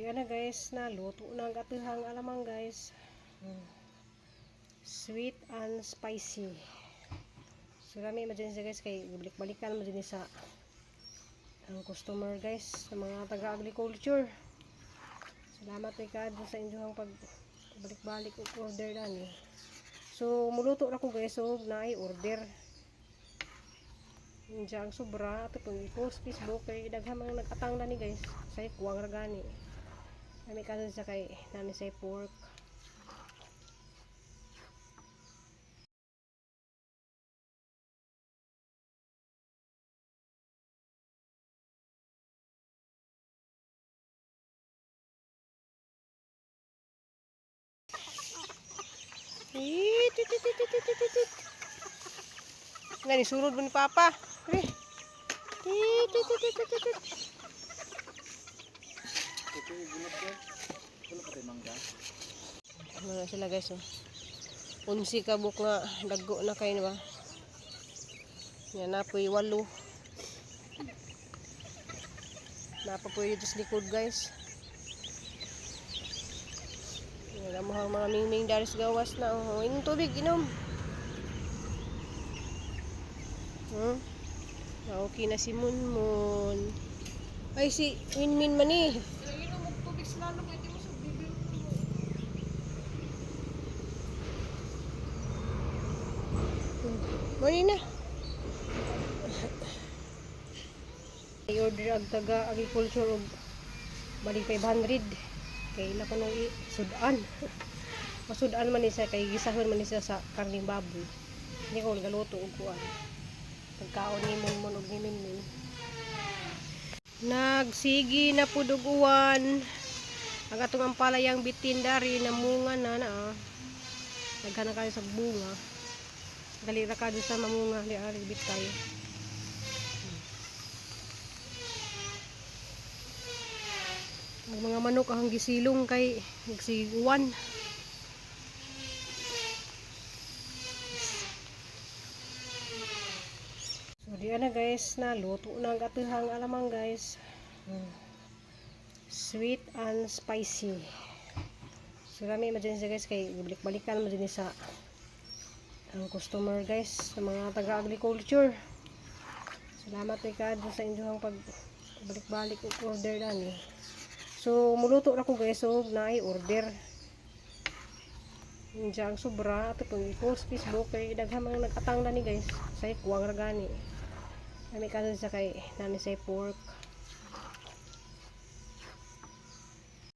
Di na guys, naluto na ang atohang alamang, guys. Sweet and spicy. So kami man siya, guys, kay balik-balikan mo din sa ang customer, guys, sa mga taga-agriculture. Salamat kay kad sa inyong pag balik-balik og order dani. So muluto ra ko, guys, so naay order. Diyan ang sobra ato pong i-post Facebook kay daghan mga nag-atang na ni, guys. Say kuwang ra gani. Kami kasi sa kay nani say pork. Tit, tit, tit, tit, tit, tit, tit. Ngani sulod mo ni Papa. Pre. Tit, tit, tit, tit, tit, tit. Ito yung gulab ko. Wala pa tayo mangga. Ano na sila, guys, oh. 11 ka buok nga daggo na kayo ba? Yan na po'y walo. Napa po dito sa likod, guys. Yan ang mga mingming daris gawas na. Oh, inom tubig, inom. Okay na si Munmun. Ay, si Minmin man eh. Inom og tubig sa lalo kay di mo sa bibig. Mali na. I-order ang taga agriculture og balik 500. Kay ila ko nang i-sudan. Masudan man ni siya kay gisahon man ni siya sa karning baboy. Hindi ko nagaluto og kuan. Pagkaon ni Munmun og ni Minmin. Nagsigi na pud og uwan. Ang atong ampalayang bitin dari namunga na na. Ah. Daghan na kayo sa bunga. Dali ra ka sa mamunga di ari bitay. Ang mga manok ang gisilong kay nagsiguan. So di na guys, naluto na ang atohang alamang, guys. Sweet and spicy. So kami man siya, guys, kay balik-balikan mo din sa ang customer, guys, sa mga taga-agriculture. Salamat kay kad sa inyong pag balik-balik og order dani. So muluto ra ko, guys, so naay order. Diyan ang sobra ato pong i-post Facebook kay daghan mga nag-atang na ni, guys. Say kuwang ra gani. Kami kasi sa kay nani say pork.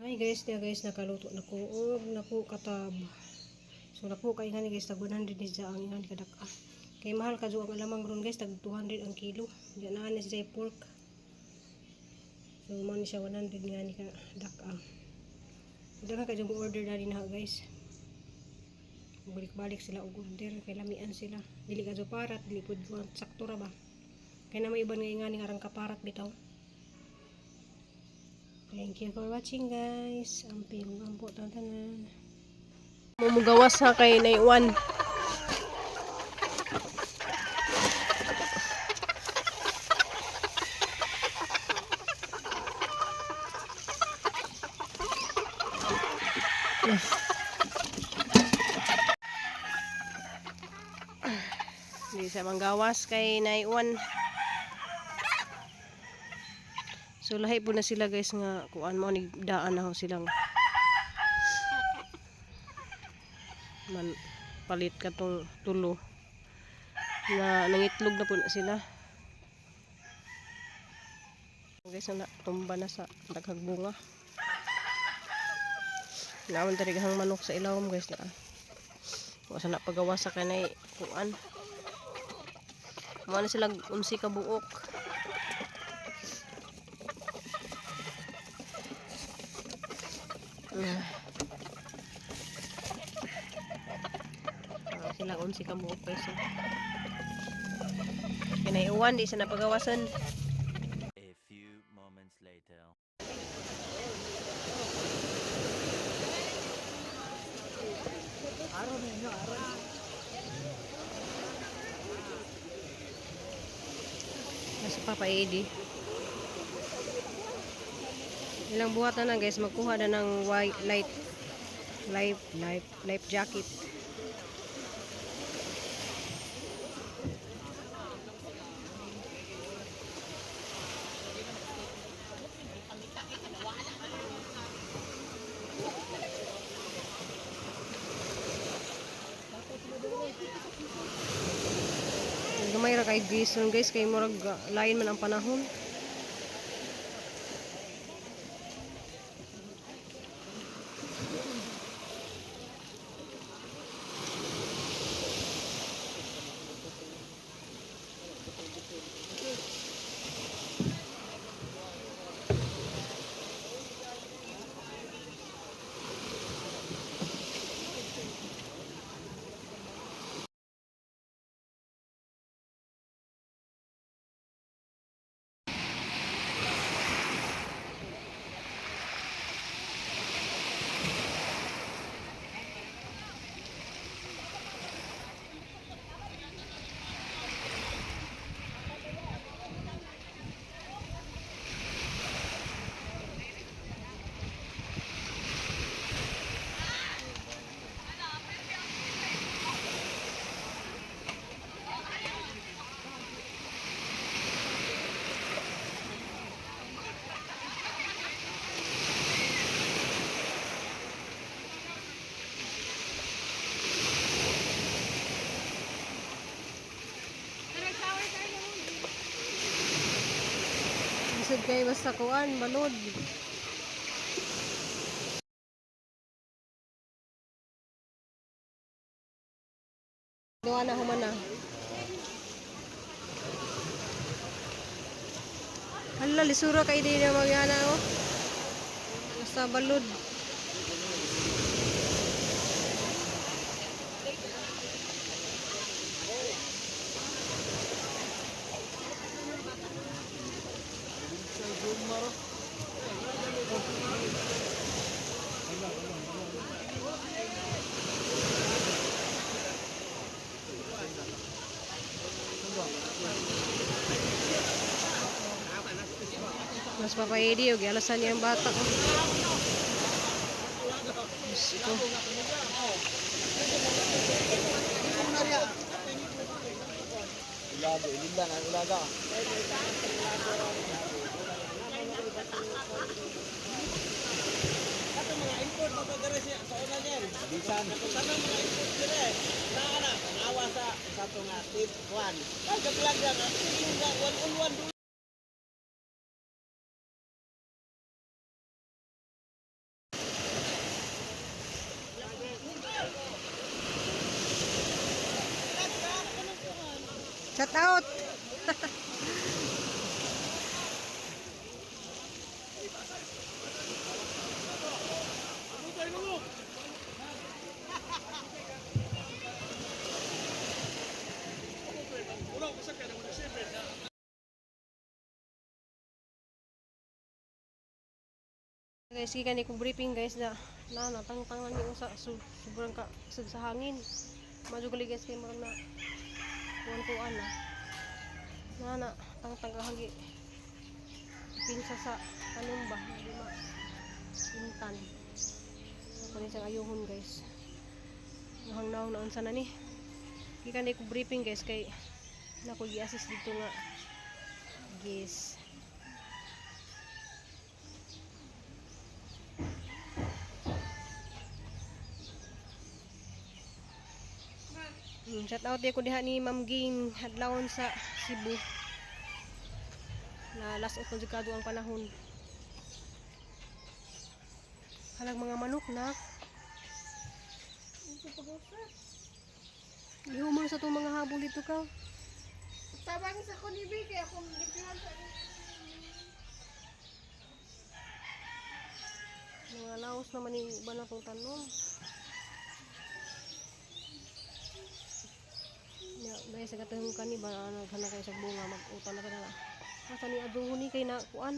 Ay guys, diya guys, nakaluto na ko og naku katab. So naku kay ngani, guys, tag 100 ni siya ang ingan kadak-a. Kay mahal ka ang alamang ron, guys, tag 200 ang kilo. Diya na ni siya pork. So mao ni siya 100 nga ni ka dak-a. Daghan kay mo order dali na, guys. Balik-balik sila og order kay lamian sila. Dili ka parat, dili pud sakto ra ba. Kay na may iban nga ingani nga arang kaparat bitaw. Thank you for watching, guys. Amping ampo tanan. Mumugawas ha kay naiwan. Hindi sa manggawas kay naiwan. So lahi po na sila, guys, nga kuan mo ni daan na ho silang man palit katong tulo na nangitlog na po na sila, guys, na tumba na sa daghag bunga. Naman diri manok sa ilawom, guys, na wa sa na pagawa sa kanay kuan. Mo na sila 11 ka buok. Ah. Ah, sila 11 ka buok, guys. Eh. Kinaiuwan, di siya napagawasan. A few moments later. Araw na inyo, araw. Nasa Papa Eddie. Ilang buhat na na guys, magkuha na ng white light life jacket. Gamay ra kay guys, guys kay murag lain man ang panahon. Lisod kay basta kuan, balod. Duha na human na. Hala, lisura kay di na magyana oh. Basta balod. Mas papaidi og gialasan niya ang bata ko. Diyos ko. Ulaga, ilila na ulaga. Bisan. Shout out! Guys, gikan ko briefing guys na na natangtang lang yung sa sobrang ka sud sa hangin. Madyo gali guys kay murag na kuan-kuan na. Na na tangtang kahagi. Pinsa sa tanong ba, di ma intan. Ako ni siyang ayuhon guys. Hangnaw na unsa na ni. Gikan ko briefing guys kay nako gi-assist dito nga guys. Shout out ko diha ni Ma'am Ging hadlawon sa Cebu. Na last of konjugado ang panahon. Halag mga manok na. Ihumon sa itong mga habol dito ka. Tabang sa kunibi kaya kung lipihan sa Mga laos naman yung iba na itong tanong. Ya, guys, sa katahong kani ba naghana kayo sa bunga, mag-utan na ka na. Asa ni aduhon ni kay na kuan.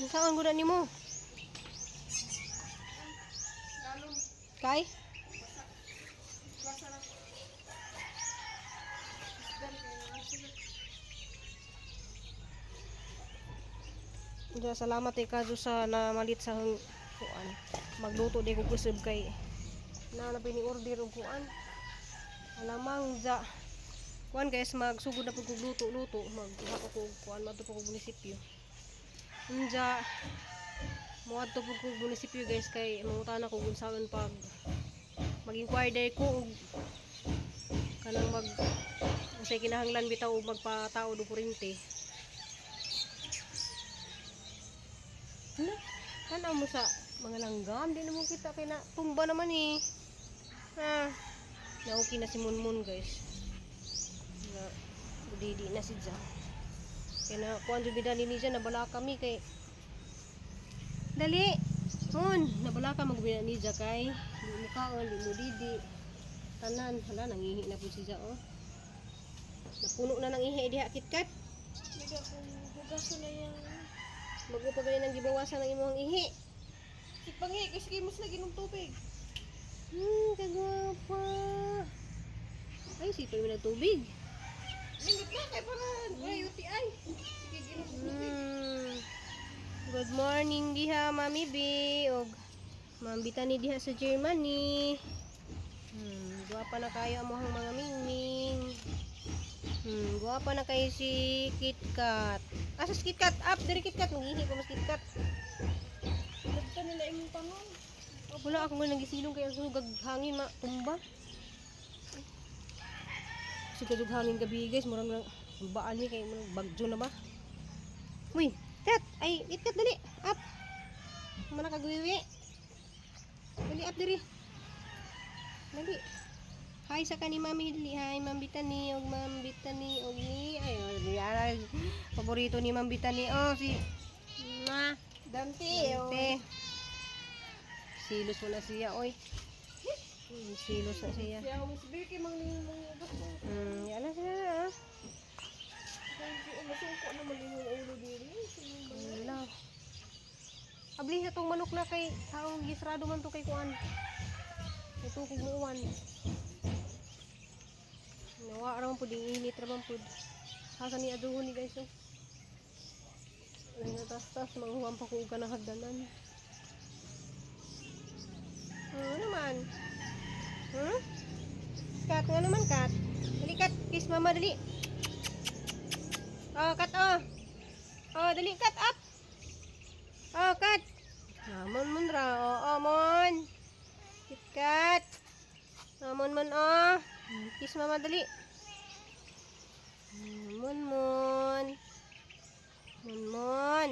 Saan ko na nimo? lalong Kay? basa lang. Isdan kayo na sila. Diya, salamat eh kadyo sa namalit sa kuan. Magluto di ko kusog kay na na pini-order og kuan. Alamang ja. Kuan guys, magsugod na pud kog luto-luto, magkuha ko og kuan madto pa kog munisipyo. Unja, moadto pud kog munisipyo guys kay mangutana ko kung unsaon pag mag-inquire dai ko og kanang mag unsay kinahanglan bitaw og magpataod og kuryente. Hala, tanaw mo sa mga langgam, di na mo kita kay na tumba naman eh. Ah, na okay na si Munmun guys. Na didi na si Ja. Kaya na kuan jud bidali ni Ja, nabala kami kay Dali. Mun, nabala ka magbida ni Ja kay di mo kaon, di mo didi. Tanan, hala nangihi na pud si Ja oh. Napuno na ng ihi diha KitKat. Hindi akong hugaso na yung... Mago pa gani nang gibawasan ang imong ihi. Sipangi, kasi kayo mas lagi ng tubig. Kagwapa. Ay, sipay mo na tubig. Lingit na, kay para wala UTI. Sige, ginom tubig. Good morning diha, Mami B. Og Ma'am Bitani diha sa Germany. Gwapa na kayo among mga mingming. Gwapa na kayo si KitKat. Asa si KitKat? Up, diri KitKat. Ngihi pa mas KitKat. Nagta nila imong tanong. Wala ako nga nagisilong kay ang sugag hangin matumba. Sugag hangin gabi guys, murang nang baan ni kay murang bagyo na ba? Uy, tet, ay itkat dali. Up. Mana ka guwiwi? Dali up diri. Dali. Hi sa kani mami dali. Hi Ma'am Bitani og Ma'am Bitani og ni ay oh, di ara paborito ni Ma'am Bitani oh si Mwah. Dante, oh. Ate. Silos mo na siya, oy. Silos na siya. Siya, mas biki mang mong ugas ko. Yan na siya, ah. Kay masungko naman imong ulo diri. Wala. Abli sa tong manok na kay taong gisrado man to kay kuan. Ito kog muuan. Nawa ra man pud ing init ra man pud. Asa ni aduhon ni guys oh. Ay natastas manghuam pa ko og kanang hagdanan. Ano naman? Kat, nga naman kat. Dali kat, kiss mama dali. Oh, kat oh. Oh, dali kat up. Oh, kat. Ah, mon mon ra. Oh, oh, mon. Kit kat. Oh, mon mon oh. Kiss mama dali. Mon mon. Mon mon.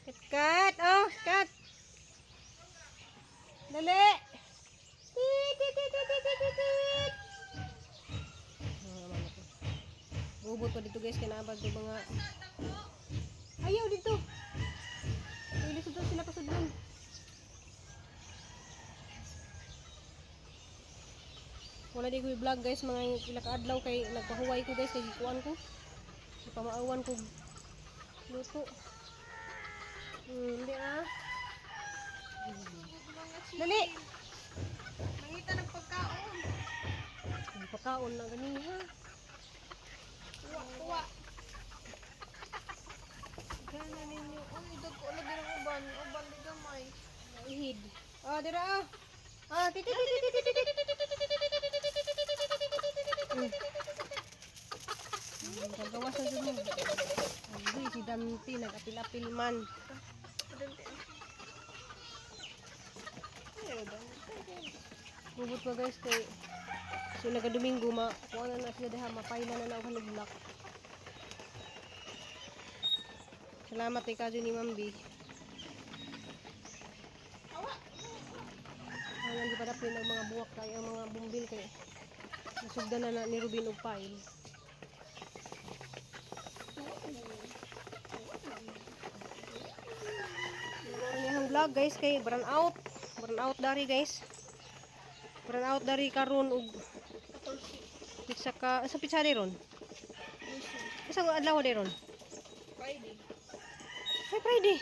Kit kat. Oh, kat. Dali. Tit tit tit tit tit tit tit. Oh, naman ako. Bubot pa dito guys, kinabag do mga Ayaw dito. Ay, lisod daw sila pasudlon. Wala di ko i-vlog guys, mga pila ka adlaw kay nagpahuway ko guys kay gikuan ko. Pamaawan ko luto. Hindi ah. Dali. Nangita ng pagkaon. Ang pagkaon na ganiha. Kuwa, kuwa. Gana ninyo. Uy, dagko lagi ng uban. Uban di gamay. Ihid. Ah, dira ah. Ah, ti ti ti ti ti ti ti ti ti ti ti Gagawas na dyan mo. Ay, si Dante, nag-apil-apil man. Dante. Ayaw, Dante. Bubot pa guys kay so nagadomingo ma kuha na na sila diha mapayla na na og halublak. Salamat kay kadyo ni Ma'am B. Ang lagi pa dapin ang mga buwak kay ang mga bumbil kay nasugdan na, na ni Rubin og pile. Ang iyang vlog guys kay burn out. Burn out dari guys. Burn out dari karon og pizza ka sa pizza di ron. Isa nga adlaw di ron. Friday. Ay Friday.